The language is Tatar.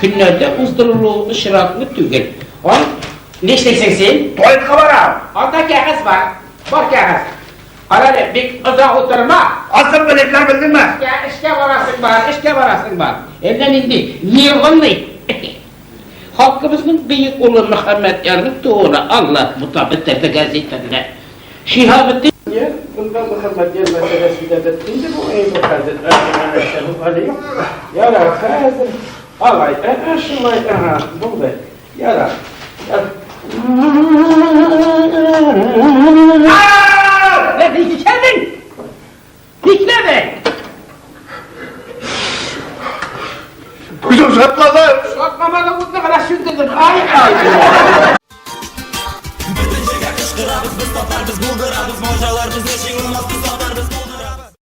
Көннәрдә уздырылуы очраклы түгел. Ан, нишлисең син? Туалетка барам. Анда кәгазь бар. Бар кәгазь. Кара әле, бик озак утырма. Асып белекләр белдеңме? Эшкә, эшкә барасың бар, эшкә барасың бар. Әллә нинди нервный. Халкыбызның бөек улы Мөхәммәдьярның тууына Аллаһ бутап бетерде газетаны. Шиһабетдин Бunda Мөхәммәдьяр мәсьәләсе дә бетте инде бу әйбер хәзер. Нәрсә бу әле юк. Ярар, хәзер. Алай, ә шулай, ага, булды. Ярар. Нишләдең? Нишләдең? Күзем шартлады. Шартламады, утны гына сүндердем. Ай, ай. Бөтен җиргә кычкырабыз, без татар, без булдырабыз, марҗалар без.